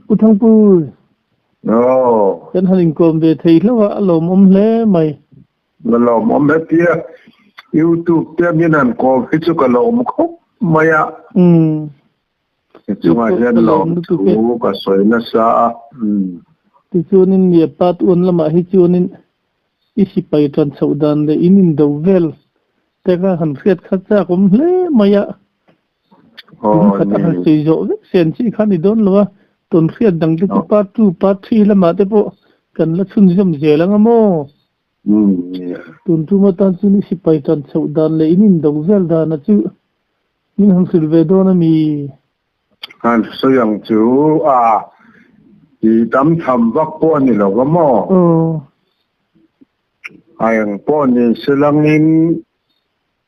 Pu Thangpui. Aw. Kan han inkawm ve thei hlauh a, a lawmawm hle mai. Ka lawmawm hetia YouTube te min han kawm hi chu ka lawm khawp mai a. Umm. Chungah hian lawm thu ka sawi nasa a. Umm. Tichuanin nia part one lamah hi chuanin i sipai tan chhoh dan leh in indo vel te kha han hriat kha chak awm hle mai a. Tum khat a han sawi zawh vek sen chi kha a ni dawn lo a, tawn hriat dang te chu part two, part three lamah te pawh kan la chhunzawm zel ang a maw? Tun tum atan chuan i sipai tan chhoh dan leh in indo vel dana chu min han hrilh ve dawn a mi? Han sawi ang chu a, i tam tham vak pawh a ni lo va maw? A eng pawh ni silangin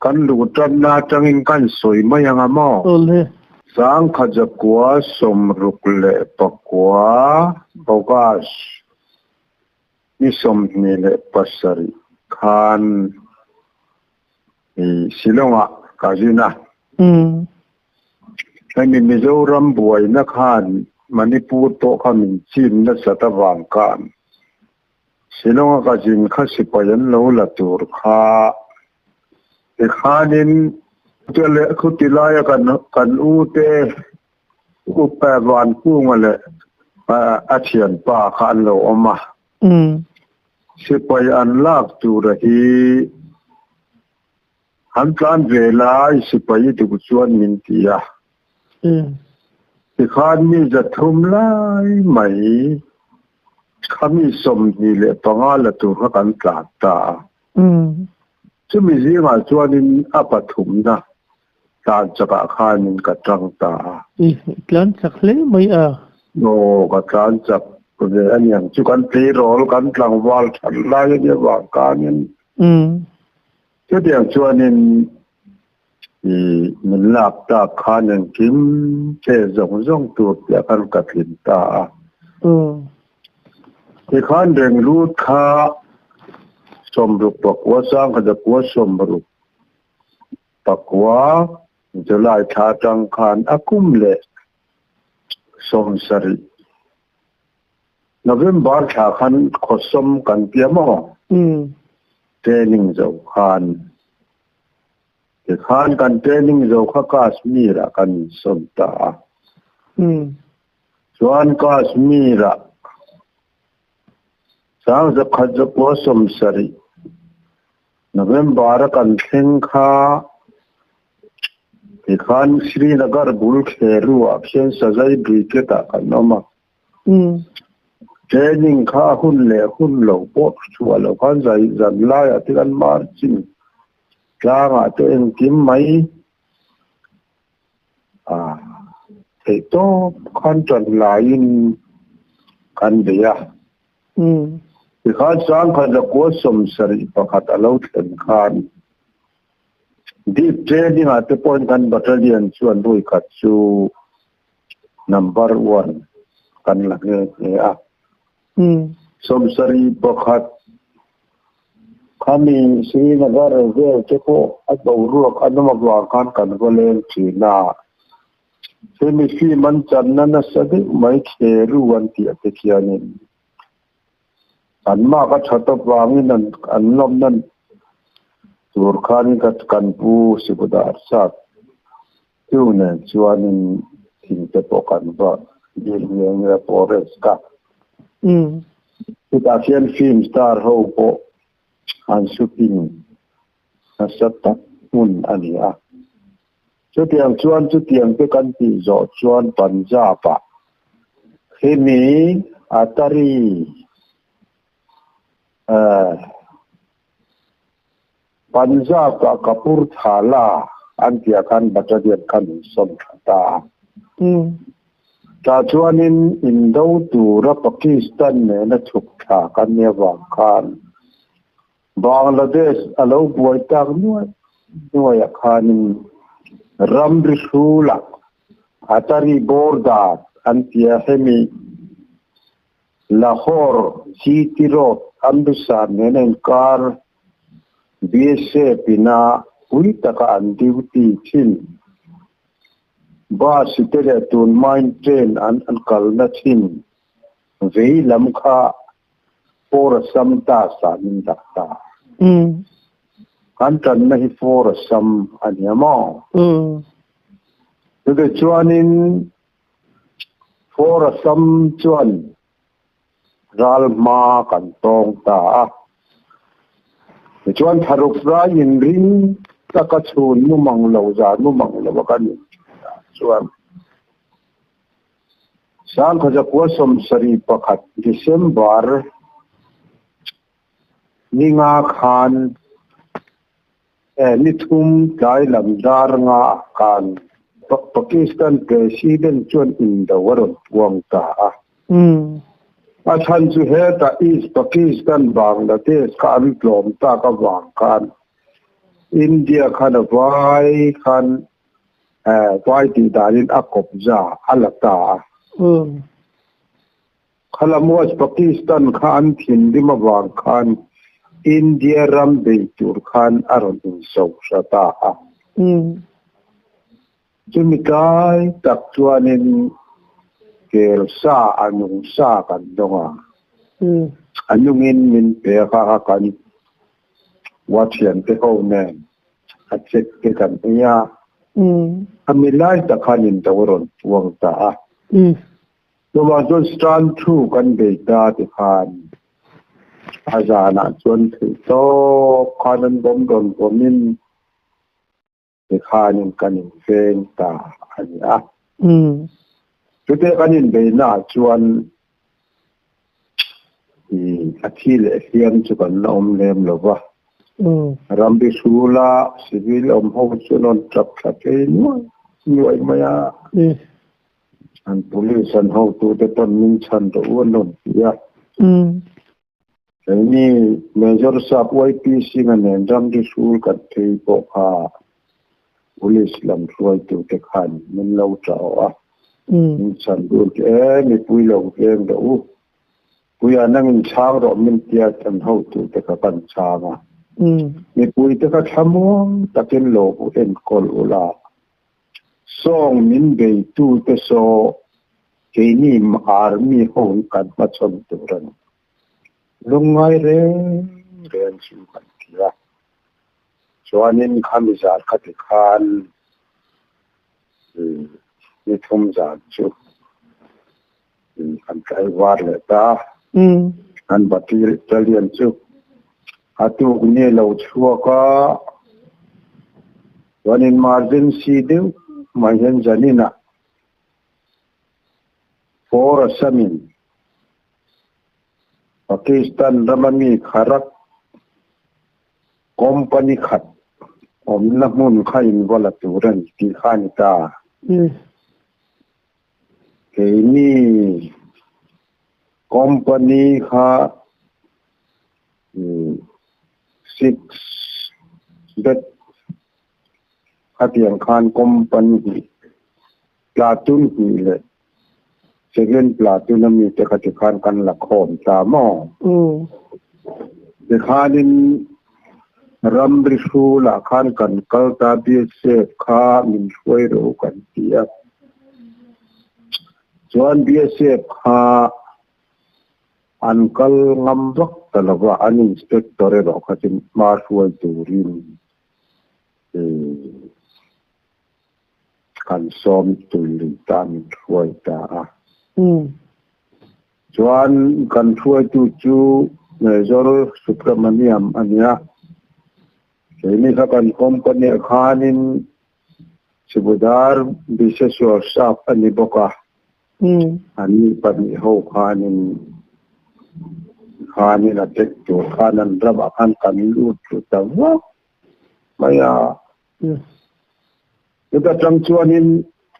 Kan luh tanna atangin kan sawi mai ang a maw? Awle. Sangkhajakua 69 August ni 27 khan i Shillong-ah ka zin a. Hemi Mizoram buaina khan Manipur pawh kha min chim nasat avang khan Shillong-a ka zin kha sipai an lo la tur kha tikhanin te leh khuti laia kan kan u te Upa Vankunga leh a thianpa kha an lo awm a. Sipai an lak tura hi an tlan ve lai sipai i duh chuan min ti a. Tikhan mi 300 lai mai kha mi 25 la tur kha kan tlan ta a. Chumi zingah chuanin a pathumna tlan chakah khanin ka tang ta a. I tlan chak hle mai a. Aw, ka tlan chak ve a niang chu kan tleirawl kan tlangval that lai a nia vang kanin. Chutiang chuanin i min lak tak khan engkim che zawng zawng tur piah khan ka tlin ta a. Tikhan reng lut kha 69 1969 July thla atang khan a kum leh 70 November thla khan khawsawm kan tia maw? Training zo khan tikhan kan training zo kha Kashmir ah kan insawn ta a. Chuan Kashmir ah 1970 November a kan thleng kha tikhan Srinagar bul Kheru ah khian Sazai Brigade ah kan awm a. Training kha a hun leh hun lo pawh chhuah loh khan zai zan laiah te khan marching tlangah te engkim mai a theih tawp khan tan laiin kan bei a. Tikhan 1971 a lo thlen khan deep training ah te pawhin kan battalion chuan vawi khat chu Number one kan la nghe nghe a. 71 khami Srinagar vel te pawh a boruak a nawm avang khan kan va leng thin a. Hemi film an channa nasa deuh mai Kheru an tih te khianin an mark a that avangin an an lawmna tur khanin kan pu Sikudar Sat Chu nen chuanin thing te pawh kan va dil nge nge forest ka. Chutah khian film star ho pawh an shooting nasa tak hmun a ni a. Chutiang chuan chutiang te kan tih zawh chuan Punjab ah hemi Atari eh Punjab ah Kapurthala an tih ah khan battalion khan in sawn tha ta a. Tah chuanin indo tura Pakistan nena chhuk thla kan nih avang khan Bangladesh a lo buai tak nuai nuai ah khanin ramri hrulah Atari border an tia hemi Lahore GT Road Amritsar nena inkar BSF ina pui taka an duty thin. Bus te leh tun hmain train an an kalna thin vei lam kha For Assam ta sa min dah ta. Kan tanna hi For Assam a nia maw? Chute chuanin For Assam chuan ral hma kan tawng ta a. Tichuan tharuk rai inring taka chhun mu mang lo, zan mu mang lo a kan inṭhin ah chuan 1971 December ni nga khan ni thum tlai lam dar nga ah khan Pakistan President chuan indo a rawn puang ta a. A chhan chu hetah East Pakistan Bangladesh kha an tlawm tak avang khan India khan a vai khan vai tih danin a kawpza a la ta a. Khalam West Pakistan kha an thinrim avang khan India ram bei tur khan a rawn insohra ta a. Chumi tlai tak chuanin kel sa a nung sa kan dawng a, a nungin min pek a, kan wathiante ho nen a check te kan ei a, a mi lai tak khan indo a rawn puang ta a. Chuvang chuan Strand thu kan bei ta ti khan a zanah chuan theih tawp khan an bawm rawn bawmin ti khanin kan inveng ta a ni a. Chute kan inbeihnaah chuan a thi leh hliam chu kan la awm lem lo va. Ramri hrula civil awm ho chu an rawn tap thla phei nuai nuai mai a. An police an hotute pawn min chhan rawh u an rawn ti a. Keini Major Sap YP Singh-a nen ramri hrul kan phei pawh kha police lam hruaitute khan min lo ṭah awh a. Min chhan dun chu e mipui lo veng rawh u. Puia nangin chhang rawh min tia an hotute kha kan chhang a. Mipuite kha thlamuang takin lo enkawl ula. Sawng min beitute saw keini army ho hi kan hmachhawn tur a ni. Lungngai reng reng chu kan ti a. Chuanin khami zan kha ti khan ni thum zan chu kan tlai var leh ta a. Kan battalion chu a tuk ni lo chhuak a, chuan emergency deuh mai hian zaninah For Assam-in Pakistan rama mi Kharak company khat awmna hmun kha inva la tur a ni tih kha a ni ta. Keini company kha six bet khatiang khan company hnih platoon hnih leh second platoon ami te kha tikhan kan la khawm ta maw? Tikhanin ramri hrulah khan kan kal ta BSF kha min hruai ro kan ti a. Chuan BSF kha an kal ngam vak ta lo va, an inspector erawh kha chu hma hruai turin kan sawm tui ta min hruai ta a. Chuan kan hruaitu chu Major Subramaniam a ni a. Keini kha kan company-ah khanin Sibudar Biseswar Sap a ni bawk a. An ni pahnih ho khanin khanin a tek tur khan an ramah khan kan lut ru ta vak mai a. Chuta tang chuanin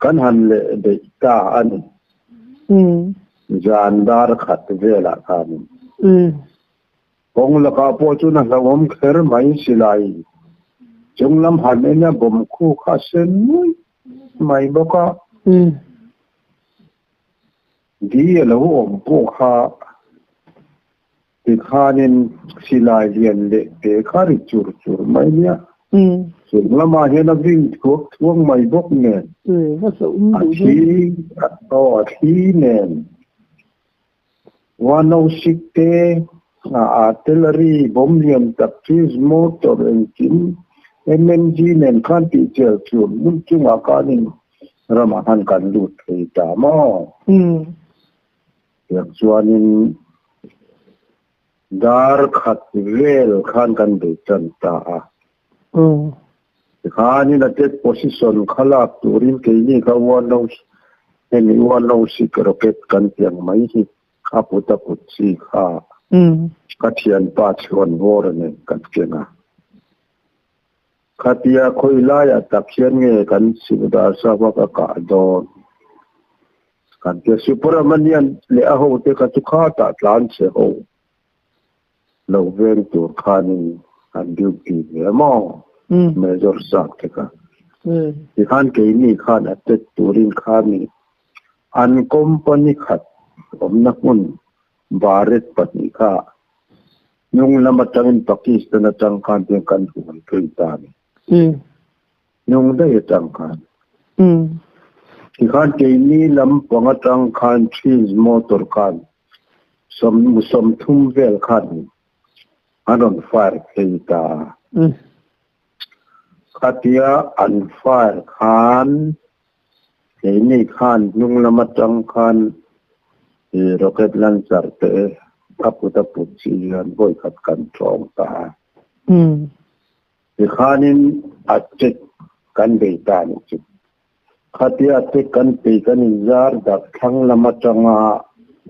kan han leh daih ta a ni. Zan dar khat velah khanin. Kawng lakah pawh chuan a hlauhawm kher mai silai chung lam han en a bawm khu kha a sen nuai mai bawk a. Di a lo awm pawh kha tikhanin silai lian leh te kha ri chur chur mai nia. Chung lamah hian a vin thuak thuak mai bawk nen. A thli aw a thli nen. 106 te a artillery bomb lian tak cheese motor engkim MMG nen khan tih chial chur hmun chungah khanin ramah khan kan lut thei ta maw? Tiang chuanin dar khat vel khan kan bei tan ta a. Tikhanin attack position kha lak turin keini kha hemi 106 rocket kan tiang mai hi a put a put chi kha ka thianpa chhuan vawr nen kan keng a. Khatia khawi laiah tak hian nge kan Sivdar Sava ka kah dawn? Kan tia Subramanian leh a hote kha chu khatah tlan chhe ho lo veng tur khanin an duty ve a maw? Major Sap te kha. Tikhan keini khan a tet turin khami an company khat awmna hmun Bharat 2 kha Hnung lam atangin Pakistan atang khan tiang kan huan phei ta a ni. Hnung daih atang khan. Tikhan keini lampang atang khan Twins motor khan 30 vel khan an rawn fire phei ta a. Khatia an fire khan keini khan hnung lam atang khan rocket launcher te a put a put chi hian vawi khat kan tawng ta a. Tikhanin a check kan bei ta a ni chu. Khatia a check kan peih kan inzar dak thlang lam atanga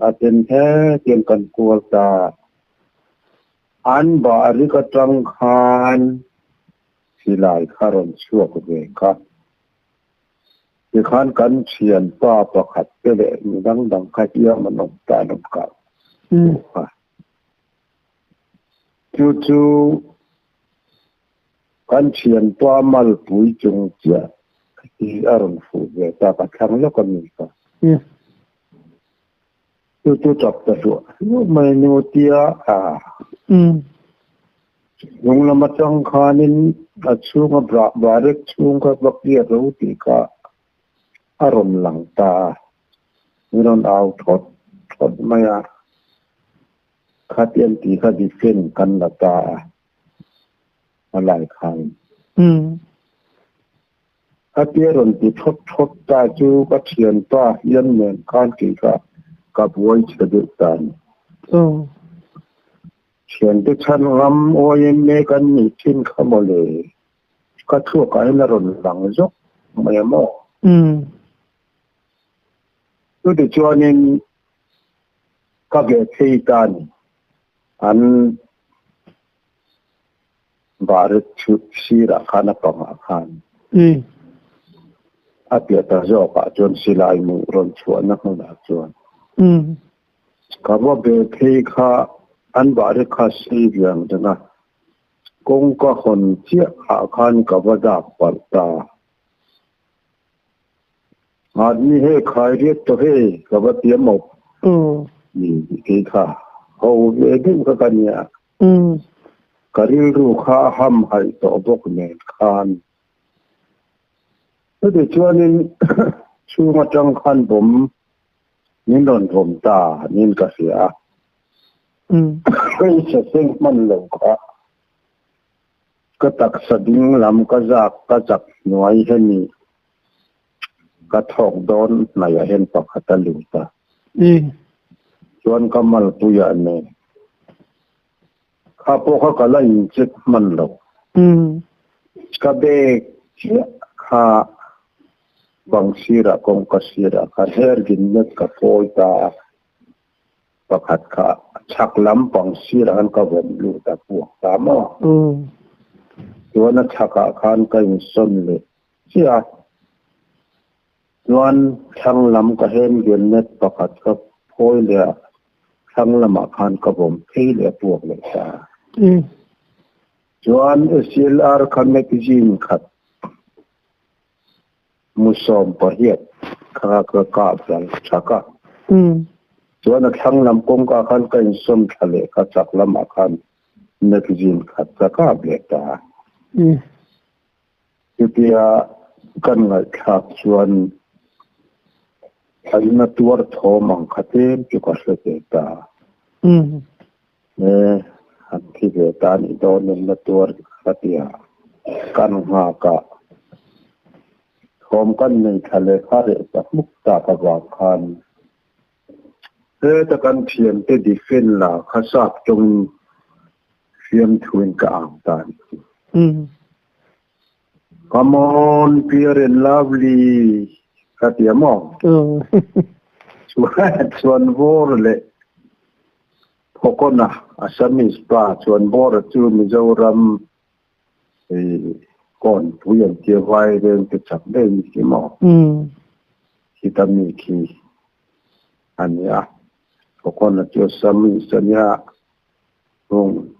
a then hetiang kan kual ta. An bahrik atang khan silai kha rawn chhuak ve kha. Tikhan kan thianpa pakhat te leh mi dang dang kha hiam an awm ta an awm kah kha. Chu chu kan thianpa malpui chung chiah hi a rawn fuh ve ta ka thlang lawk a mi kha. Chu chu tap ta hluah hluah mai a ni tia a. Hnung lam atang khanin a chhunga barek chhung kha va clear lo tih kha a rawn lang ta a. Min rawn au thawt thawt mai a. Khatiang tih kha defend kan la ta a, a lai khan. Khatia rawn ti thawt thawt ta chu ka thianpa hian nen khan kei kha ka buai chhe deuh ta a ni. Thiante chhan ram YMA kan nih thin kha mawle, ka thluakah hian a rawn lang zawk mai a maw? Chutichuanin ka ve phei ta a ni. An Bharat chu sirah khan a pangah khan a piah ta zawkah chuan silai mu rawn chhuahna hmunah chuan ka va be phei kha an Bharat kha sei viang dang a, kawngka hawn chiah ah khan ka va dak palh ta. Aadmi he khai riat tawh hei ka va ti a maw? Kei kha ho ve deuh kha ka nia. Ka rilru kha a ham haih tawh bawk nen khan. Chuti chuanin chhung atang khan bawm min rawn vawm ta niin ka hria a. Hei saseng hman lo kha ka taksa ding lam ka zak ka zak hnuai hemi ka thawk dawn hnaiah hian pakhat a lut a. Chuan ka malpuiah nen kha pawh kha ka la incheck hman lo. Ka bag chiah kha bang sirah kawngka sirah khan hair gimnet ka phawi ta a, pakhat kha chhak lam pang sirah khan ka vawm lut a puak ta maw. Chuan a chhakah khan ka insawn leh chiah a. Chuan thlang lam ka hand grenade pakhat ka phawi leh a, thlang lamah khan ka vawm phei leh a puak leh ta a. Chuan SLR kha magazine khat mu 18 kha ka kap ral thak a. Chuan a thlang lam kawngka khan ka insawn thla leh kha chak lamah khan magazine khat ka kap leh ta a. Chutia kan ngaihthlak chuan an na tuar thawm ang kha tlem chu ka hre ve ta. E, an thi ve ta anih dawn in na tuar ka tia kan nghak a. Thawm kan nei thla leh kha reh ta hmuk tak avang khan heta kan thiante defend la kha sap tawngin fiamthuin ka ang ta a nih chu. Come on, Pure and lovely ka ti a maw? Chuan chuan Vawra leh Phawkawna Assamese pa chuan Vawra chu Mizoram kawnpui an tia vai reng te chak daih ni si maw? Khita mi khi a nia. Phawkawna chu Assamese a nia. Hung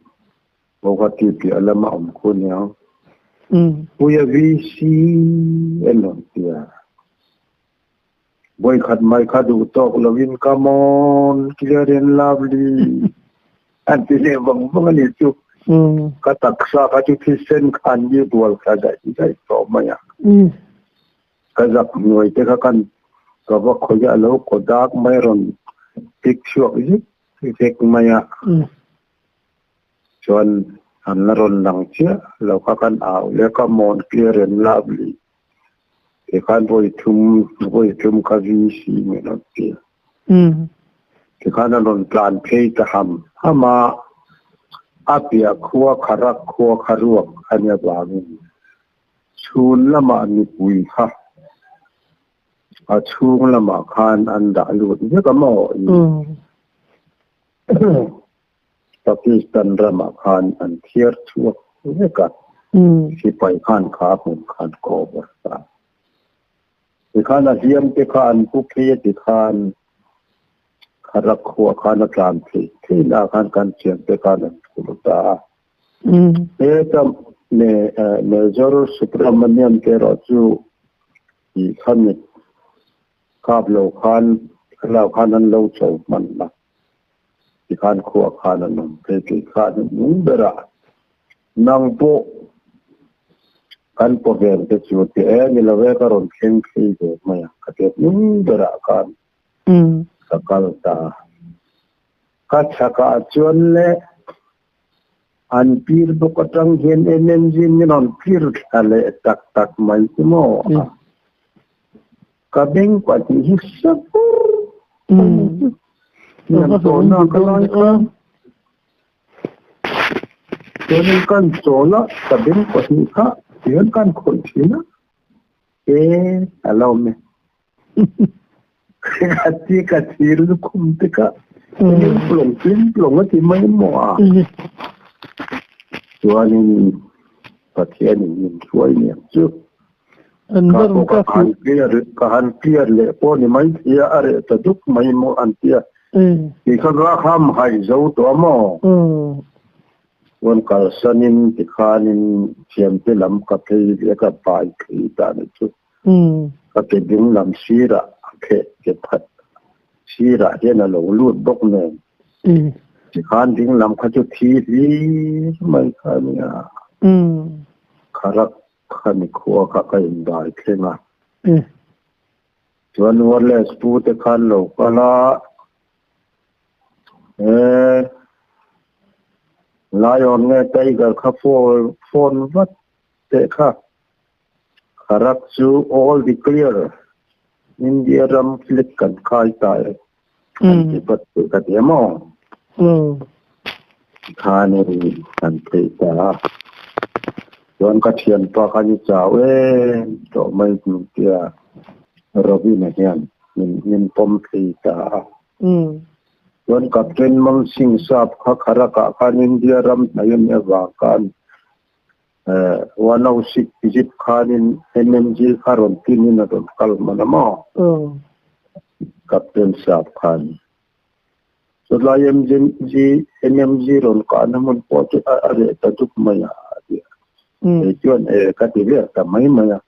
Guwahati piah lama awm khu aniang. Puia VC en rawn ti a. Vawikhat mai kha duh tawk lovin come on clear and lovely an ti leh vang vang a nih chu. Ka taksa kha chu thisen khan mi bual kha daih daih tawh mai a. Ka zak hnuai te kha kan ka va khawih a lo kaw dak mai rawn pik chhuak zek zek mai a. Chuan an la rawn lang chiah lo kha kan au leh ka mawn clear and lovely ti khan vawi thum vawi thum kha VC min rawn ti. Ti khan an rawn tlan phei ta ham ham a, a piah khua kharak khua kha ruak a nia vangin chhun lamah mipui kha a chhung lamah khan an dah lut vek a maw? Pakistan ramah khan an thiar chhuak vek a, sipai khan kha hmun khan cover ta. Tikhan a hliam te kha an pu phei a tikhan Kharak khua khan a tlan theih theih na khan kan thian te khan an phur ta a. Heta Major Subramanian te erawh chu tih khami kap lo khan thlarau khan an lo cho hman a. Tikhan khuah khan an awm phei tih kha a hnung berah nang pawh kan paw vel te chu ti e ni lo e ka rawn thleng phei ve mai ang ka ti a hnung berah khan ka kal ta a. Ka chhakah chuan le an pir bawk atang hian MMG min rawn pir thla leh tak tak mai chu maw a. Ka beng pahnih hi hre vur mai chu hniam tawhna ka lai kha. Chuanin kan chawl a, ka beng pahnih kha tihian kan khawih thin a, e a lo awm e. Ka ti ka thir lukhum te kha hlim plawng hlim plawng a ti mai maw a. Chuanin Pathianin min hruai niang chu. An Ka ber pawh ka ka han clear ka han clear leh pawh ni mai thei a, a reh ta duk mai maw an ti a. Ti kha ka kham haih zo tawh a maw? Chuan kalsanin tikhanin thiamte lam ka phei leh ka bai phei ta ni chu. Ka ke ding lam sirah a kheh ke phat sirah hian a lo lut bawk nen. Tikhan ding lam kha chu thi hlir mai kha a nia. Kharak Khami khua kha ka inbai thleng a. Chuan Wallace pu te khan lo kal a, He Lion nge Tiger kha phone vat teh kha. Kharak chu all declare India ram flag kan khai ta e an ti vat teh ka ti a maw? Tikhanin kan theih ta a. Chuan ka thianpa kha ni chau em tawh mai min tia Robin-a hian min pawm thei ta a. Chuan Captain Mang Singh Sap kha Kharak-ah khan India ram hnai a nih avang khan 106 zip khanin MMG kha rawn tinin a rawn kal hman a maw? Captain Sap khan. Chulai MG MMG rawn kahna hmun pawh chu a reh ta duk mai a a ti a. Kei chuan e ka ti vel ta mai mai a.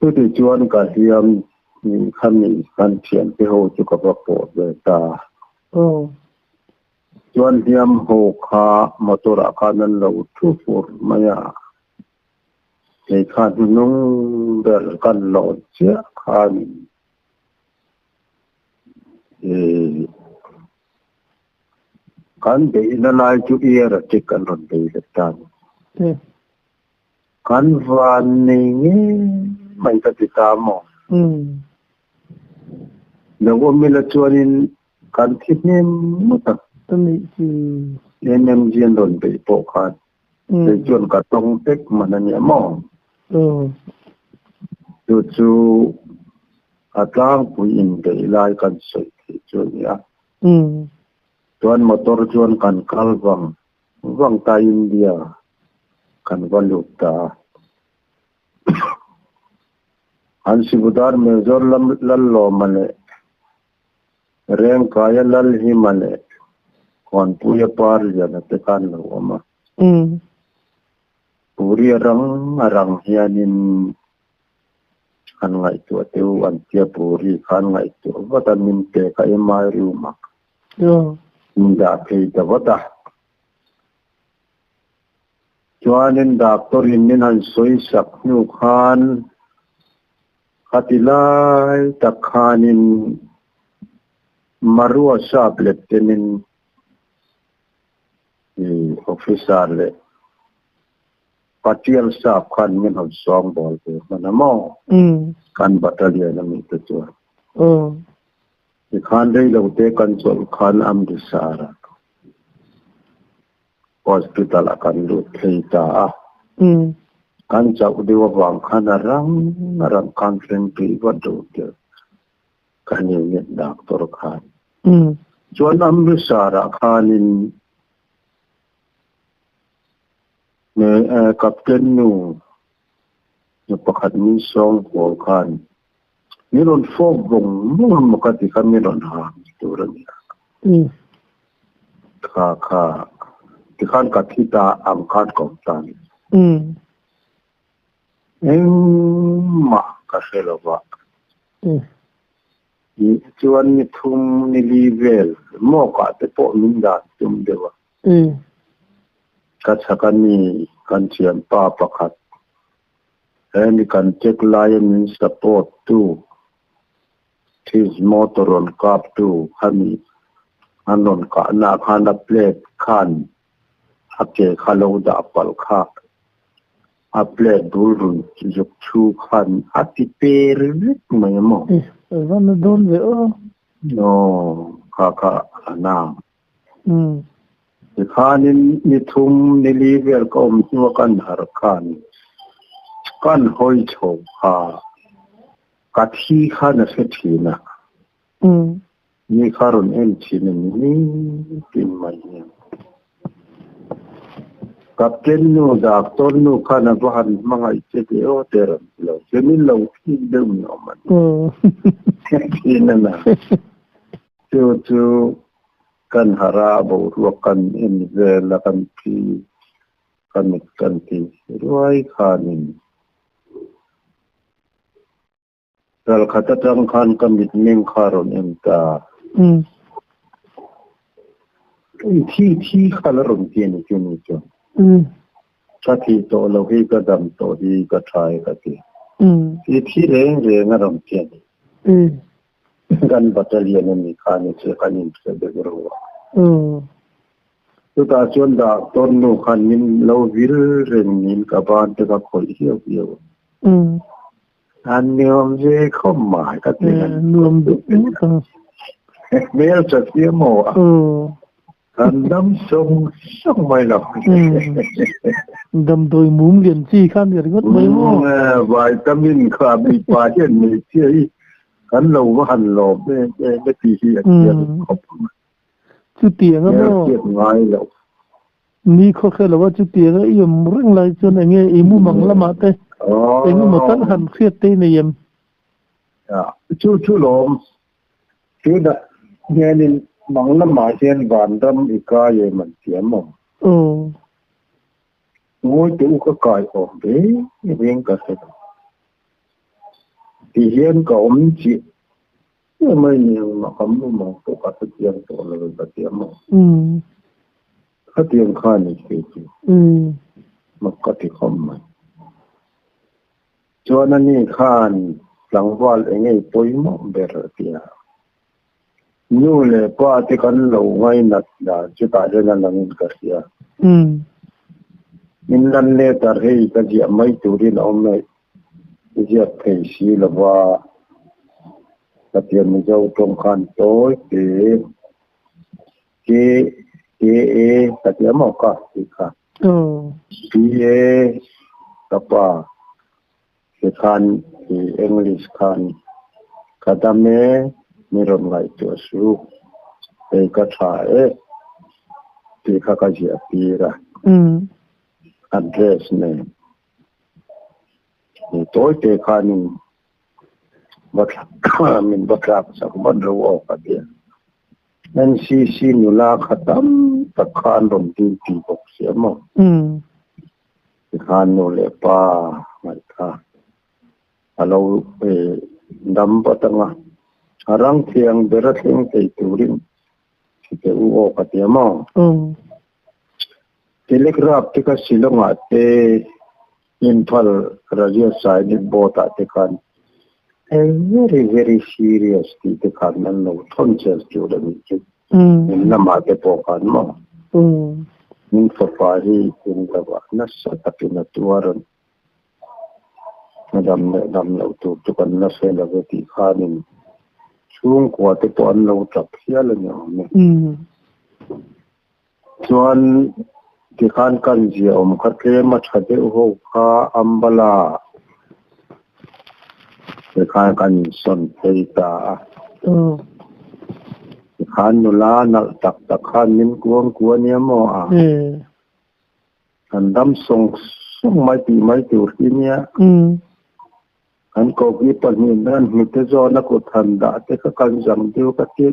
Chuti chuan ka hliam khami kan thiante ho chu ka va pawh ve ta. Chuan hliam ho kha motor ah khan an lo thu fur mai a. Kei kha hnuhnung ber kan lawn chiah khanin ih kan beihna lai chu ear attack an rawn bei leh ta a ni. Kan van nei ngei mai ka ti ta maw? Lo awm ila chuanin kan thi hnem ngawt a. Ka neih chi. MMG an rawn beih pawh khan kei chuan ka tawng vek man a nia maw? Chu chu a tlangpui inbeih lai kan sawi theih chu a ni a. Chuan motor chuan kan kal vang vang ta India kan va lut ta a. An Sibudar Major Lallawma leh Rengkaia Lalhima leh Khuanpuia Parliana te khan lo awm a. Puri a rang a rang hianin an ngaihtuah teh u an tia Puri kha an ngaihtuah vat a min pek a MI room ah min dah phei ta vat a. Chuanin doctor in min han sawi sak hnu khan khati lai tak khanin Marua sap leptenin officer leh Patial sap khan min rawn sawng bawl ve hman a maw? Kan battalion a mi te chuan. Tikhan rei lo te kan chawlh khan Amritsar ah hospital ah kan lut thei ta a. Kan chauh deuh avang khan a rang a rang khan thleng tui vat lo tir kan unit doctor khan. Chuan Amritsar ah khanin Captain nu nu pakhat min sawng haw khan min rawn fawp vawng vawng a maw ka ti kha min rawn ha tur a ni a. Kha kha tikhan ka thi ta ang khan ka awm ta a ni. Engmah ka hre lo va. Chuan ni thum ni li vel mawkah te pawh min dan tum deuh a. Ka chhak a ni kan thianpa pakhat he mi kan check laia min support tu his motor rawn kap tu khami an rawn kahna ah khan a plate khan a ke kha lo dah palh kha a plate bul run zuk chhu khan a ti per vek mai a maw? Van a dawn ve aw. Aw kha kha a na. Tikhanin ni thum ni li vel ka awm hnua kan harh khan kan hawi chho kha ka thi khan a hre thin a. Mi kha rawn en thin a ni nitin mai hian. Captain nu, doctor nu khan a va han hmangaih che ve aw te rawn ti lo che, min lo thik deuh ni awm a ni. Thin a na. Chu chu kan harh a, boruak kan en vel a, kan thi, kan mit kan ti ruai khanin Ralkhat atang khan ka mitmeng kha rawn en ta. Thi thi kha la rawn ti a ni chu ni chuan. Ka thih tawh lo hi ka dam tawh hi ka tha e ka ti. Thi thi reng reng a rawn ti a ni. Kan battalion a ni kha ni chu kan inhre deuh ro a. Chutah chuan doctor nu khan min lo vil reng niin ka ban te ka khawih hiau hiau a. An nuam ve khawp mai ka ti. Nuam duh ngawt ang. Hmel tha sia maw a. An dam sawng sawng mai lo. Damdawi mum lian chi kha ni ringawt mai maw. Vitamin kha mipa hian hmeichhia hi kan lo va han lawm em em e tih hi a chiang khawp mai. Chutiang a maw? Hriat ngai loh. Ni khaw hre lo a chutiang a i awm reng lai chuan eng nge i mumang lamah te eng emaw tal han hriat te i nei em? Chu chu lawm. Tunah hianin mang lamah hian vanram i kai em an ti em aw? Ngawi teh u ka kai awm ve reng ka hre lo. Ti hian ka awm chiah chiah mai ni ang mah ka mu mang pawh ka hre chiang tawh lo ka ti a maw? Khatiang kha a ni thei chu. Mak ka ti khawp mai. Chuan ani khan tlangval eng ei pawimawh ber a ti a. Nu leh pa te kan lo ngainat dan chutah hian a langin ka hria. Min lan letter hei ka ziah mai turin a awm e, i ziak thei si lova ka tia Mizo tawng khan tawi te K K A ka tia maw ka tih kha. P A ka pa Ti khan i English khan ka dam e, mi rawn ngaihtuah suh, hei ka tha e tih kha ka ziah tir a, address nen. Ni tawi te khanin va min va thlak sak vat ro aw ka ti a. NCC nula kha tam tak kha an rawn duty bawk sia maw? Tikhan nu leh pa ngaih kha a lo dam vat ang a, a rang thiang ber a thleng thei turin chite u aw ka tia maw? Telegraph te kha Shillong-ah te Imphal Radio Sainik Board-ah te khan a very very serious tih te khan an lo thawn chel tur a nih chu. In lamah te pawh khan maw? Min fapa hi in lovah nasa takin a tuar a ni. A dam leh dam loh tur chu kan la hre lo ve tih khanin chhungkua te pawh an lo tap hial a ni awm e. Chuan tikhan kan zia awm kha tlem a tha deuh ho kha Ambala tikhan kan insawn phei ta a. Tikhan nula nalh tak tak khan min kuang kuah nia maw a? Kan dam sawng sawng mai tih mai tur hi nia. Kan koki pahnih nan hnute zawna kut han dah te kha kan zang deuh ka ti.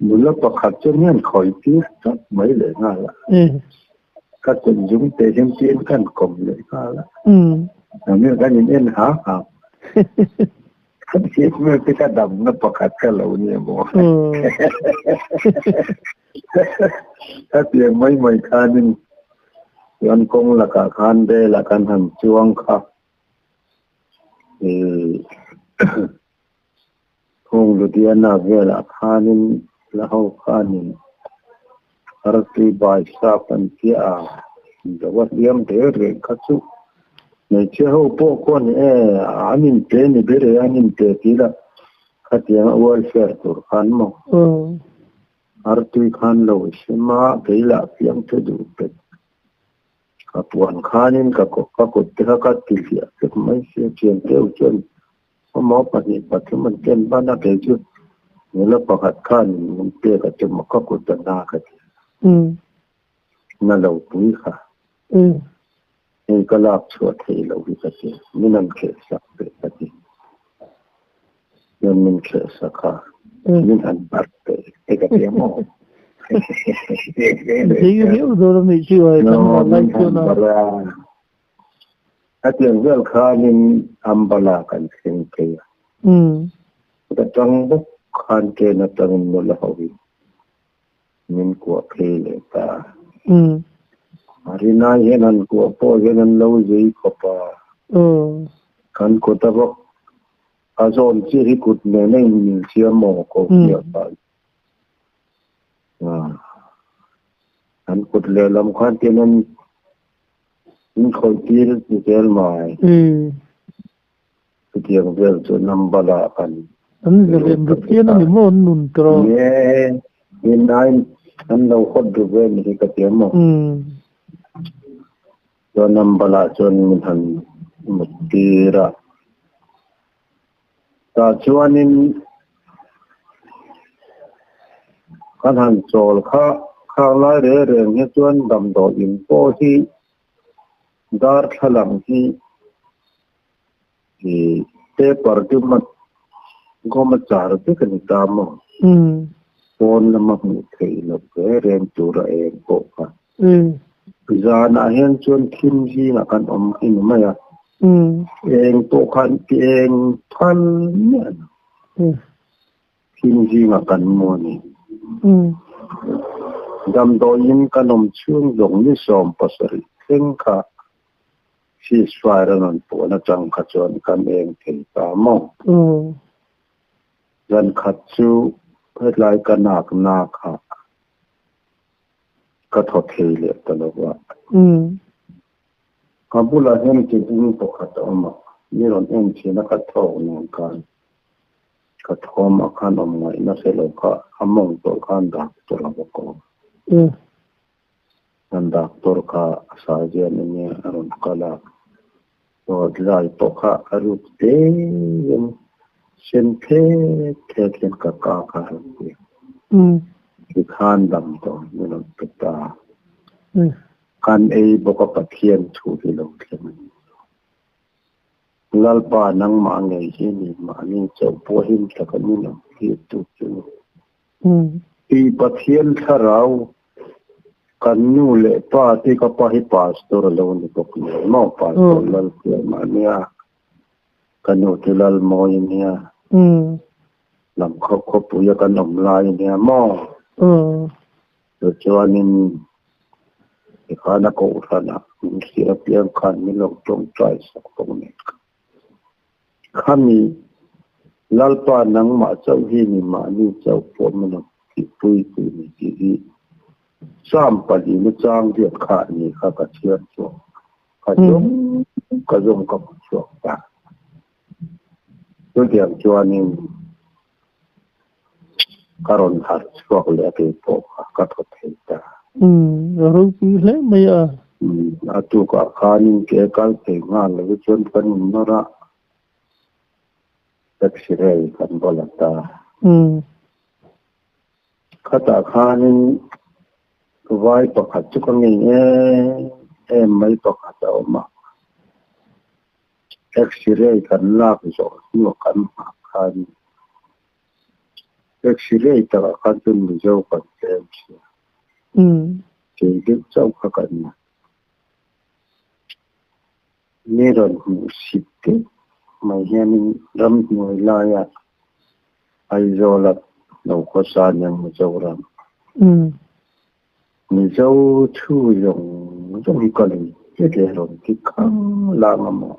Nula pakhat chu hian khawi tir tlat mai leh nghal a. Ka kut zung te hian tiin kan kawm leh nghal a. Nangni kan in en ha ha. Ka thih hmel te ka damna pakhat ka lo nia maw. Ka tiang mai mai khanin chuan kawng lakah khan rel ah kan han chuang kha. Hung Ludhiana velah khanin la ho khanin Artui bai sap an tia a, do a hliam reng reng kha chu hmeichhia ho pawh khuan e an inpe ni ber e an inpe tih lah khatianga welfare tur khan maw Artui khan lo sem a, kei lah fiam thu duh pek. Ka puan khanin ka ka kut te kha ka ti hliah hlek mai sia thian deuh chuan awmaw pahnih pathum an ken ban a kei chu nula pakhat khan min pek a tum a ka kut a na ka ti na lo pui kha hei ka lak chhuah theih loh hi ka ti min an kheh sak teh ka ti chuan min kheh sak a min han barh teh te ka ti a maw. Hetiang vel khanin Ambala kan thleng phei a. Ka tang bawk khan train atangin nula hoin min kuah phei leh ta. A rinai hian an kuah pawh hian an lo zei khawp a. Kan kut a bawk a zawn chiah hi kut nen a inmil chiah maw ko hriat a. An kut lehlam khan tin an in khawih tir ti zel mai. Chutiang vel chu number ah kan An zalen ru phian a ni maw an nun tawh. Ye in ai an lo hot ru ve ni hi ka ti a maw. Chuan number ah chuan min han mut tir a. Tah chuanin kan han chawl kha khang lai reng reng hi chuan damdawiin pawh hi darthlalang hi ih paper chu gawm a char vek a ni ta maw? Pawn lama hmuh theih loh reng reng tura eng pawh kha. Zanah hian chuan thim zingah kan awm hi ni mai a. Eng pawh khan ti eng phal miah lo. Thim zingah kan mu a ni. Damdawiin kan awm chhung zawng ni 70 thleng kha. Ceasefire an rawn puan atang kha chuan kan eng thei ta maw? Zan khat chu hetlai ka nak nak a, ka thaw thei leh ta lo va. Ka bulah hian ke ding pakhat a awm a, mi rawn en thin a ka thawk nen khan ka thawm ah khan awm ngaihna hre lo kha a mawng tawh khan doctor a va ko. Kan doctor kha a surgeon a nia a rawn kal a, dawt zai pawh kha a ruk tein sen thet thet hian ka ka kha a rawn ti. Tikhan damdawi min rawn pe ta. Kan ei bawk a Pathian thu hi lo thleng a ni. Lalpa nangmah ngei hi ni mahni chauh pawh him taka min awm tir tu chu ni. I Pathian thlarau kan nu leh pa te ka pa hi pastor a lo ni bawk nen maw pastor Lalpiama a nia ka nu chu Lalmawi a nia lam khawp khawpui a kan awm lai a nia maw chu chuanin tikhan a kohhran ah min thlir apiang khan min lo tawngtai sak bawk nen Khami Lalpa nangmah chauh hi ni mahni chauh pawh min rawn tihpui tu ni tih hi Psalm palina chang riat kha a ni kha ka chhiar chhuak ka zawng ka zawng ka hmu chhuak ta. Chutiang chuanin ka rawn harh chhuak leh a kei pawh kha ka thaw thei ta. Umm, a ropui hle mai a. Umm, a tukah khanin ke kal thei nghal lo chuan kan innawr a, X-ray kan va la ta. Umm. Khatah khanin vai pakhat chu ka ngei em em mai pakhat a awm a. X-ray kan lak zawh hnuah kan nghah khan X-ray takah khan chuan Mizo kan tlem sia. Kei deuh chauh kha kan ni. Mi rawn hmuh sit deuh mai hianin ramhnuai laia Aizawla lo khawsa aniang Mizoram. Mizo thu zawng zawng hi ka lui che che rawn ti khang lang a maw?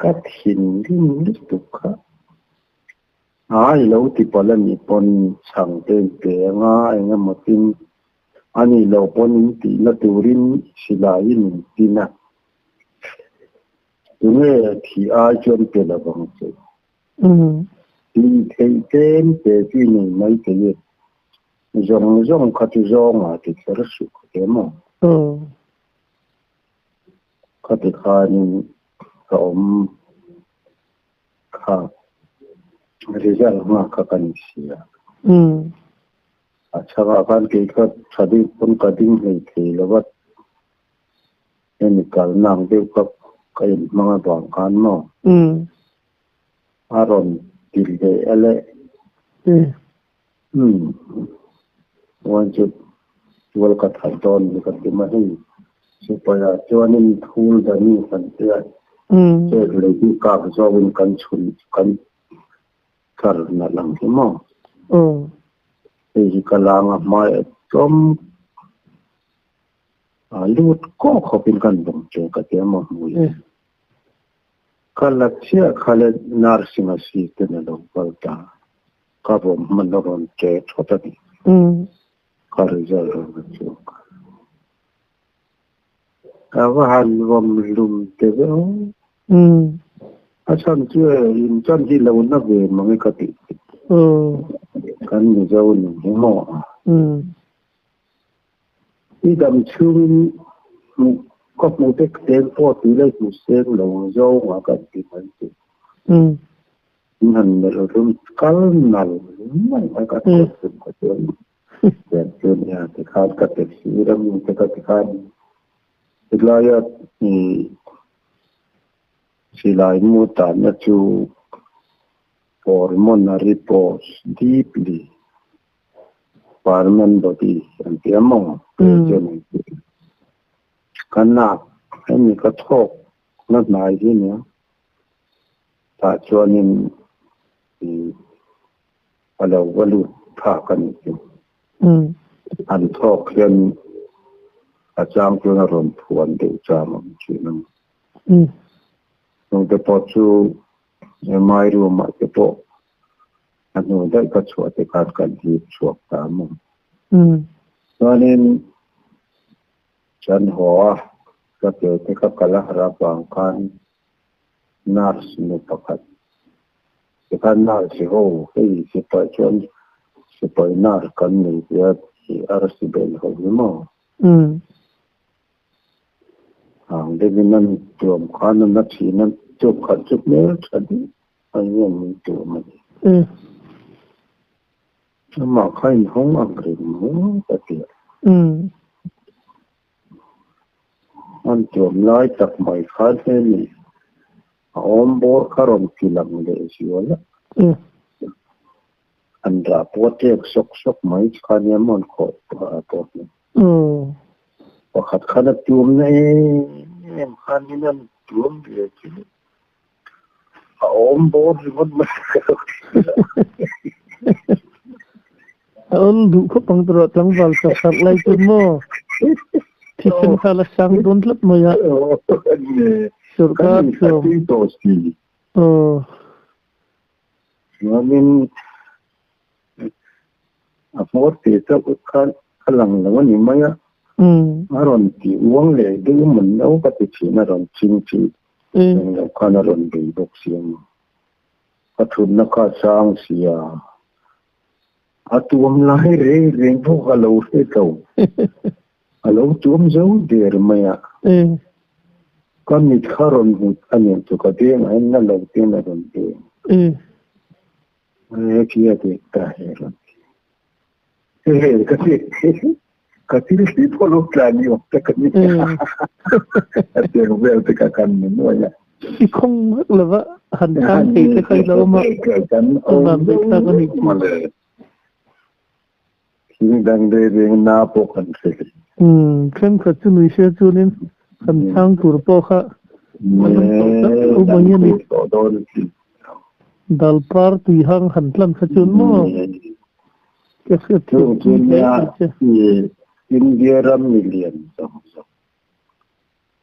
Ka thinrim lutuk kha. Ai lo ti palh a nih pawn chhang te in pe anga eng emaw tin a nih loh pawn in tihna turin silai in in tin a. Tunge thih ai chuan pe lovang che. Tih theih tlem te chu i nei mai thei e. Zawng zawng kha chu zawngah ti kher suh kha te maw? Khati khanin ka awm kha result nghak kha ka ni si a. A chhakah khan kei kha tha deuh pawn ka ding hlei thei lo va, hemi kalna ang deuh kha ka inhmang avang khan maw? A rawn ti leh a le. Umm. Chuan chu tual ka that dawn ni ka ti mai hei. Sipai ah chuanin thul dani kan tia cake lei hi kak zawkin kan chhun kan tlar nalh ang hi maw. Hei hi ka lang a hmai a tlawm a lut kawk khawpin kan vawm che ka tia maw hmui. Ka la chiah kha le nursing a si ten a lo kal ta. Ka vawm hman a rawn che thawt a ni. Ka result rawn a chhuak. Ka va han vawm hlum te ve aw. A chhan chu e in chan hi lo na ve mang e ka tih theih. Kan Mizo nun hi maw a. I dam chhungin hmuh ka hmuh te tlem pawh tui lai hmuh seng lo zawngah kan ti mai chu. In han melh rum kal nal mai mai ka thawk tum ka chuan tiang chu nia tikhan ka taxi ram te ka tikhan tilaia i silai mu tanna chu pulmonary pulse deeply Parman body an ti a maw? Chuan an ti. Ka nak hemi ka thawk na hnai hi nia. Tah chuanin a lo va lut phak a nih chu. An thawk hian. A chang chuan a rawn phuan deuh chang a awm thin ang. Chungte pawh chu MI room ah te pawh a hnu daih ka chhuah te khan kan hip chhuak ta maw. Chuanin kan haw a, ka ke te ka kal a harh avang khan nurse nu pakhat tikhan nurse ho hei sipai chuan sipai nurse kan nei ve a tih arsi bel ho hi maw. Ang deuhin an tuam khan a na thin a, chuk khat chu hmel tha deuh a hian min tuam a ni. Amah kha inhawng ang reng maw ka ti a. An tuam lai tak mai khan hemi a awm bawr kha rawn ti lang leh zual a. An rah pawh a tek sawk sawk mai kha nia maw an khawh pawh hi. Pakhat khan a tuam na em em khan in an tuam ve chu a awm bawr ringawt mai ka lo ti a. A awl duh khawp ang tawh tlangval chak harh lai chu maw thisen kha la sang dawn tlat mai a. Sorkar chuan. Aw. Chuanin a hmawr tih chauh kha a lang lo a ni mai a, a rawn ti uang leh deuh mawn lo ka ti thin, a rawn ching chih reng lo khan a rawn bei bawk si a ni. Ka thutna kha a sang si a, a tuam lai reng reng pawh ka lo hre lo, a lo tuam zo der mai a, ka mit kha rawn hmut a nih chu ka beng a en na lo ten a rawn beng. He khi a dek ta he rawn ti. He ka ti ka thil hli pawh lo tla ni awm tak a ni. A tiang vel te kha kan ni nuai a. I khawng vek lova han chang thei te kha i lo awm a. Kan awm tak a ni. Thil dang reng reng na pawh kan hre hle. Thenkhat chu nui se chuanin kan chang tur pawh kha a lam tawh tak lo mai a ni. Dal par tui hang han tlan kha chuan maw ka hriat thiam pui hle mai che. India ram milian zawng zawng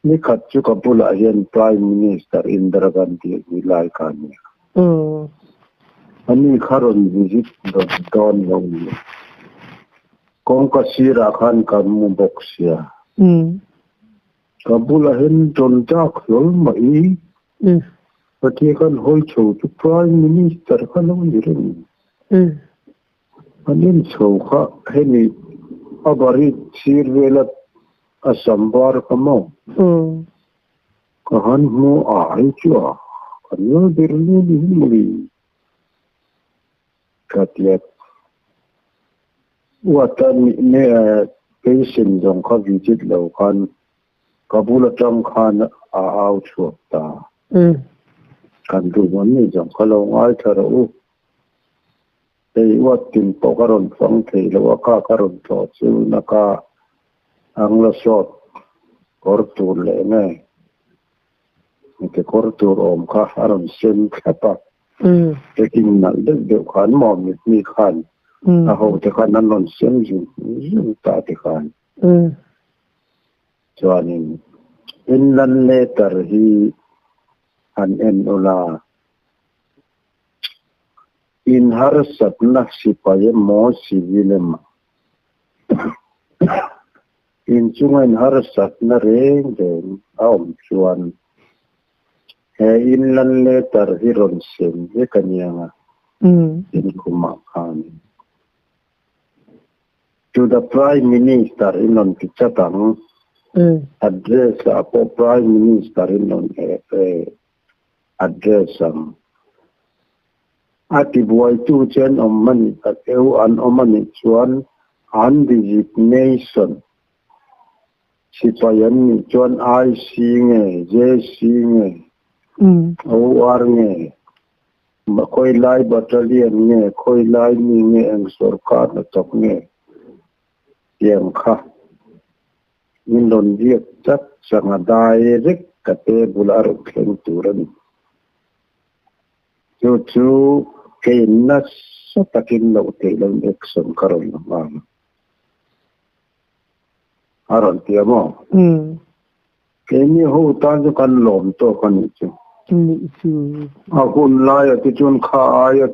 Ni khat chu ka bulah hian Prime Minister Indira Gandhi a ui lai kha a ni a. Ani kha rawn visit rawn dawn lo ni. Kawngka sirah khan ka mu bawk sia. Ka bulah hian rawn dak hlawl mai. Pathian khan hawi chho chu Prime Minister kha lo ni reng. An en chho kha hemi a bari sir vela a sam var kha maw? Ka han hmu a hei chu a kan lo ber lu ni hi mawli ka tia uata ne patient zawng kha visit lo khan ka bul atang khan a au chhuak ta. Kan duh an ni zawng kha lo ngaithla rawh u. Hei uat tin pawh ka rawn fang thei lo a, kha ka rawn tlawh chu naka ang la sawt kawr tur leh nge heti kawr tur awm kha a rawn sen thlap a, packing nalh deuh deuh khan maw mitmi khan a ho te khan an rawn sem zung zung ta te khan chuanin inland letter hi han en ula. In harsatna sipai emaw civil emaw in chunga in harsatna reng reng a awm chuan he inland letter hi rawn sem vek a niang a, in khumah khan To the Prime Minister in rawn ti chat ang, address ah pawh Prime Minister in rawn Address ang. A tibuaitu che an awm a nih tak eu an awm a nih chuan an designation sipai an nih chuan IC nge JC nge OR nge khawilai battalion nge khawilai mi nge eng sorkar hnathawk nge tiang kha Min rawn biak chat chang a direct ka table a rawn thleng tur a ni. Chu chu kei nasa takin loh theih loin action ka rawn la nghal a. A rawn ti a maw? Keini ho tan chu kan lawm tawk a nih chu. Nih chu. A hun laia te chuan kha aia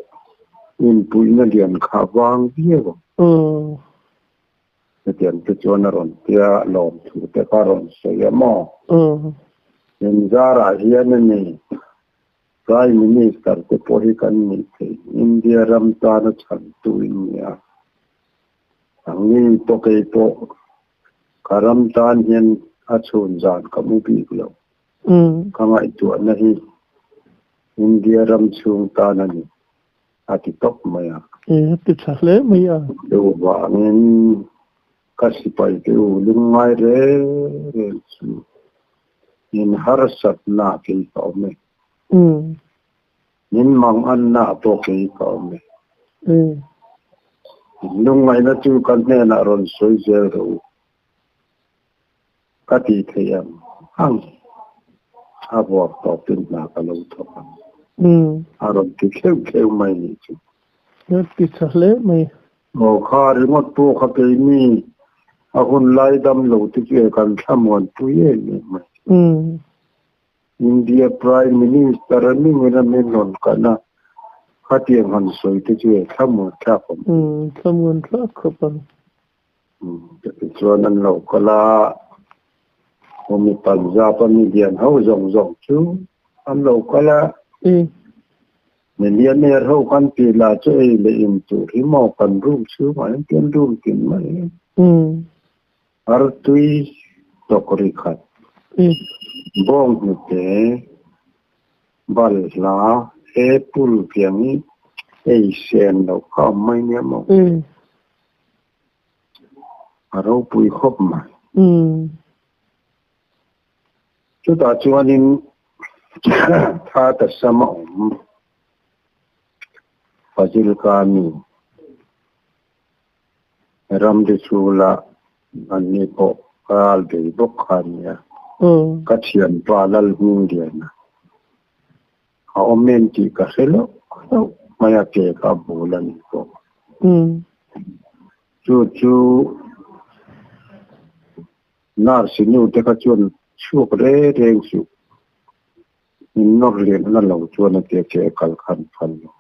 inpuihna lian kha vang viau ang. Hetiang te chuan a rawn tia lawm thu te kha a rawn sawi a maw? Inzarah hian a ni. Prime Minister te pawh hi kan nih theih India ram tana chhantu in ni a. Angni pawh kei pawh ka ram tan hian a chhun zan ka mu bik lo. Ka ngaihtuahna hi India ram chhung tan a ni a ti tawp mai a. A ti tha hle mai a. Chuvangin ka sipai te u lungngai reng reng chu Min harsatna kei ka awm e. Min manganna pawh kei ka awm e. In lungngaihna chu ka hnenah rawn sawi zel rawh u. Ka tih theih ang ang a vuak tawpin hna ka lo thawk ang. A rawn ti kheuh kheuh mai nih chu. A ti tha hle mai. Aw kha ringawt pawh kha keini a hun lai dam lo te chu e kan thlamuanpui em em mai. India Prime Minister a ni ngawin a min rawn kan a, khatiang han sawi te chu e thlamuan thlak awm. Thlamuan thlak khawp ang. Tichuan an lo kal a, hemi Punjab a mi lian ho zawng zawng chu an lo kal a. Millionaire ho kan tih lah chu ei leh in tur hi maw kan room chhungah hian tian room tin mai artui tawkri khat, bawnghnute, balhla, apple tiang hi ei sen loh kha awm mai nia maw. A ropui khawp mai. Chutah chuanin tha ta sam a awm. Fazilka mi ramri chhula anni pawh ral bei bawk kha a nia. Ka thianpa Lalhmingliana a awm em tih ka hre loh hlauh mai a ke kha a bul a ni pawh. Chu chu Nurse nu te kha chuan chhuak reng reng suh. Min nawr lianna lo chuan a tia che kal khan phal lo.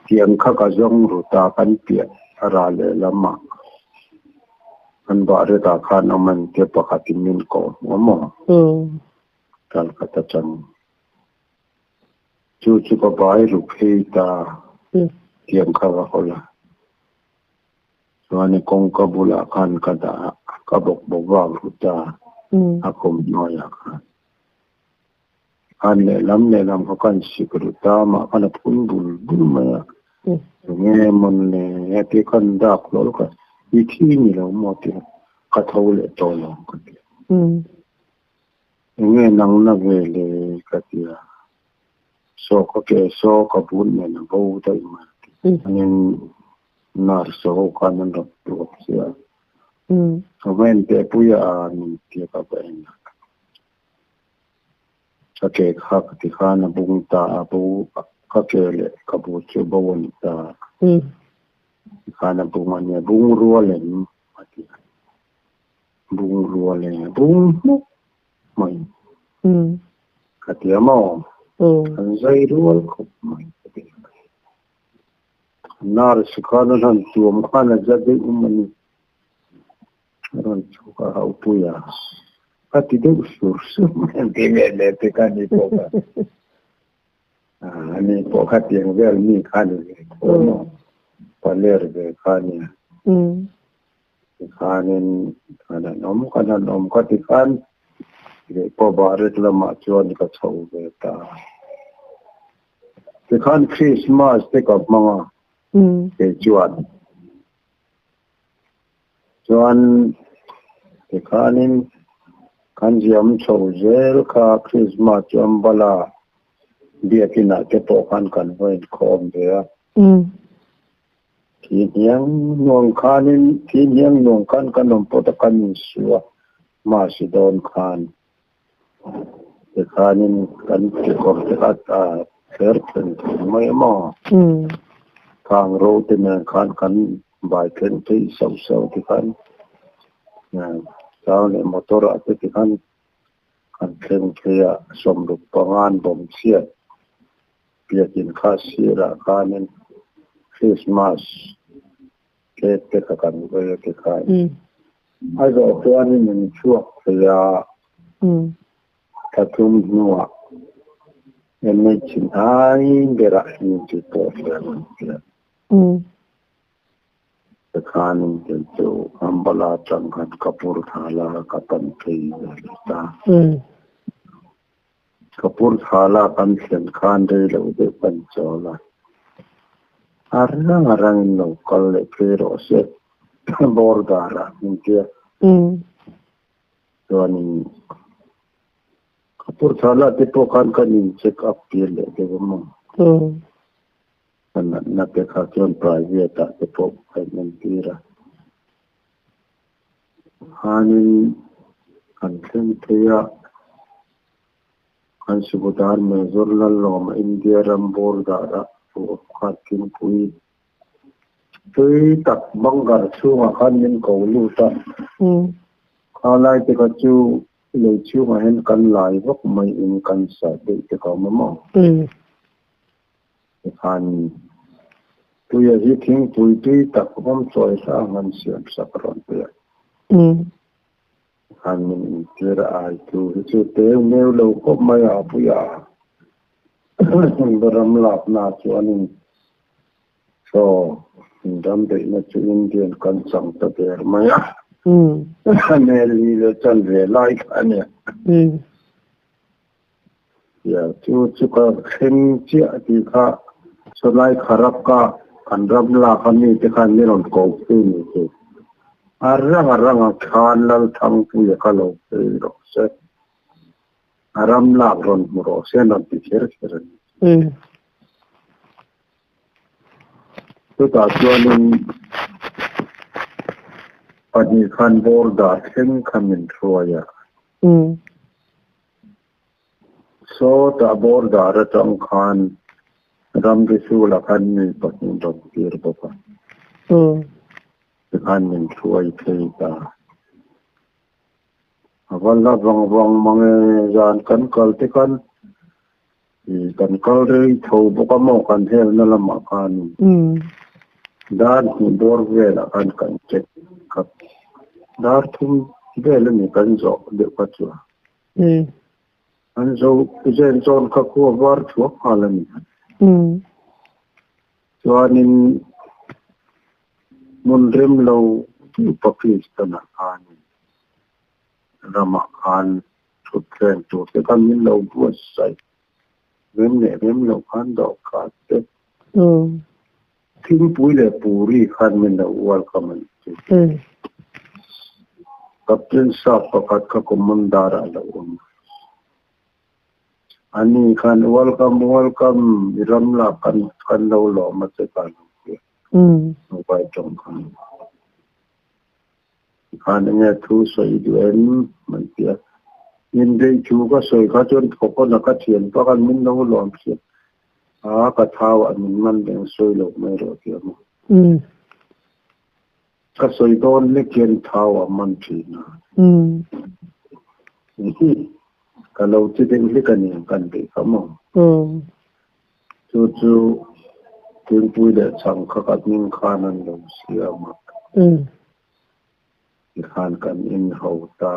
Tiang kha ka zawng ru ta kan piah a ra lehlamah kan bah retah khan awm an tia pakhatin min koh hmuh a maw? Kal ka ta chang. Chu chu ka bai ru phei ta tiang kha ka hawl a. Chuan i kawngka bulah khan ka dah a, ka bawk bawk vak ru ta a khum hnuaiah khan. Khan lehlam lehlam kha kan sik ru ta mah khan a phun bul bul mai a. Tunge mawn le heti khan dak hlawl ka i thi ni lo maw tia ka tho leh tawh lo ang ka ti. Enge nangna ve le ka ti a, saw ka ke saw ka bun nen a bo daih mai a ti. Chuanin nurse ho khan an rawn tuak che a, ka va en teh pui a ni tia ka va en a. Ka ke kha ka ti khan a bung ta a, bo ka ke leh ka bu chu bo a ni ta. Ti khan a bung a nia, bung rual em a ti a. Bungrua leh bung hmuk mai ka ti a maw? An zai rual khawp mai ka ti. Nurse khan a rawn tuam khan a za deuh um a ni. A rawn chhuk a haupui a, ka ti deuh sur sur mai ang ti leh leh te kha ni pawh kha. Ani pawh kha tiang vel mi kha ni ve tho a maw? Paler ve kha nia. Tikhanin kan han awm kan han awm kha tikhan leh pawh Bahret lamah chuan ka chho ve ta a. Tikhan Christmas te ka hmang a kei chuan. Chuan tikhanin kan ziam chho zel kha Christmas chu Ambala biakinah te pawh khan kan va inkhawm ve a. Thi hniang nuang khanin thi hniang nuang khan kan awm pawt a kan insu a, mahse dawn khan tikhanin kan kekawr te kha a thler thleng thei mai a maw? Khang ro te nen khan kan bai thleng phei sauh sauh tikhan. Chau leh motor ah te tikhan kan thleng phei a, 65 an bawm chhiat biakin kha sirah khanin Christmas cake te kha kan vei a tikhan a zawh chuanin min chhuak thei a, thla thum hnuah NH hnai berah inti pawh hian an pian. Tikhanin kei chu Ambala atang khan Kapurthala ka pan phei ve leh ta. Kapurthala kan thlen khan rei lo deuh kan chawl a, a rang a rangin lo kal leh phei rawh se border ah min tia. Chuanin Kapurthala te pawh khan kan in check up tir leh deuh a maw? Ka natna te kha chuan private ah te pawh ka inentir a. Khanin kan thleng phei a, kan Subedar Major Lallawma India ram border ah thu awm khan thingpui tui tak bunker chhungah khan min ko lut a. Kha lai te kha chu lei chhungah hian kan lai vak mai in kan sa deuh te kha awm a maw? Tikhan tuia hi thingpui tui tak awm chawi hlang an siam sak rawn ti a. Tikhan min intir a ai thu hi chu teu neu lo khawp mai a puia ram lakna chuanin chaw ram beihna chu Indian kan chang ta der mai a. Neli leh chanve lai kha a nia. Ia, chu chu ka thleng chiah tih kha sawlai Kharaka kan ram lak a mite khan min rawn ko phei ni chu. A rang a rang a khan Lalthangpuia kha lo phei rawh se, a ram lak rawn hmu rawh se an rawn ti kher kher a ni. Chutah chuanin pahnih khan border thleng kha min hruai a. Sawtah border atang khan ramri sulah khan mi pahnih rawn tir bawk a. Tikhan min hruai phei ta. A va la vang vang mang e, zan kan kal te khan kan kal rei tho bawk a maw kan helna lamah khan dar hnih bawr velah khan kan check khat dar thum vel a ni kan zawh deuh kha chu a. An zo zen zawn kha khua var thuak nghal a ni. Chuanin hmun rem lo Pakistan-ah khanin ramah khan thutthleng tur te khan min lo buatsaih rem leh rem loh khan dawhkan te thingpui leh puri khan min lo welcome a ni chu. Captain Sap pakhat kha Commander ah lo awm a. Ani khan welcome welcome i ram lak kan kan lo lawm a che ka lo ti a. Mobile tawng khan. Tikhan enge thu sawi duh em an ti a. Inbeih thu ka sawi kha chuan thawk a na ka thian pak a min lo lawm hriat a ka thau ah min man reng sawi loh mai rawh ti a maw. Ka sawi dawn hlek hian thau a man thin a. Ka lo ti deuh hlek a ni ang kan tih kha maw. Chu chu Thingpui leh chhang kha ka hming khan an lo siam a. Tikhan kan inho ta.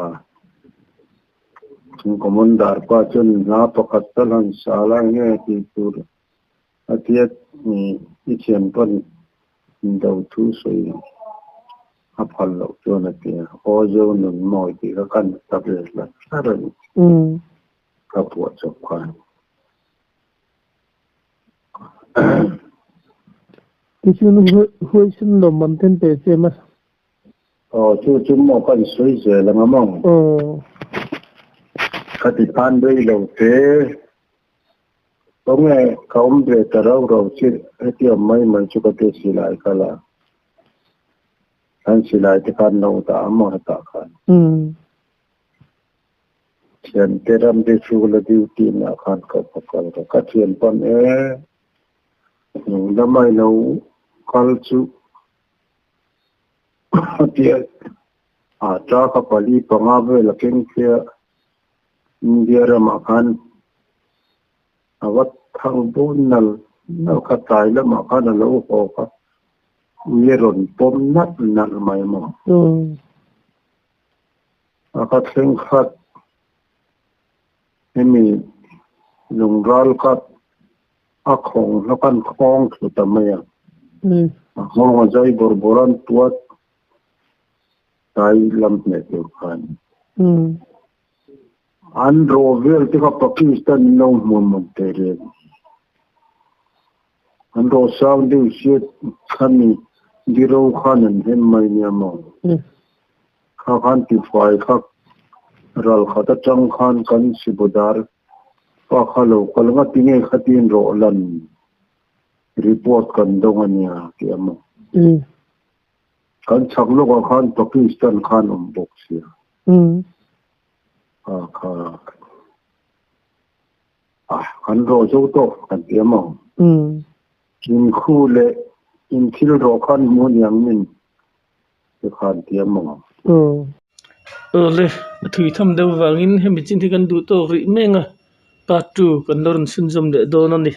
Chung Commander pa chuan hla pakhat tal han sa la nge tih tur A tiat ni i thian pawn do thu sawi a phal loh chuan a ti a, Aw Zo nun mawi tih kha kan ta ve hlat hlar a ni. Ka puah chawp khan. Tichuan huaisin lawm an ten pe che ma. Aw chu chu maw kan sawi zel ang a maw? Ka ti phan rei lo te. Khawnge ka awm ve ta rau rau chi hetiang mai mai chu ka ti silai kha la. Kan silai te khan lo dah a maw hetah khan. Thiante ram te chu la duty na khan ka va kal ka ka thian pawn e hnung lamah i lo kal chu tia. A ta ka pali panga vel a keng phei a, India ramah khan a va thang dawn nal nal kha tlai lamah khan a lo haw kha ui a rawn pawm nalh nalh mai maw. A ka thleng khat hemi lungral kha a khawng hlawk an khawng thlu ta mai a. A nghawng a zai bawrh bawrh an tuat tlai lam hneh tur khan. An rawh vel te kha Pakistan in lo hmuh mawn teh reng. An rawh sang deuh hriat khami diro khan an hem mai nia maw. Kha khan tifai kha ral khat atang khan kan Sibodar pa kha lo kal nga tinge khatin rawh lan report kan dawng ania tih a maw. Kan chhak lawkah khan Pakistan khan awm bawk sia. Kha kha ah kan rawh zo tawh kan ti a maw. In khu leh in thil rawh khan hmu aniang min te khan ti a maw. Awle, a thui tham deuh vangin hemi chin hi kan duh tawk rih meng a, part ii kan la rawn chhunzawm leh dawn a ni.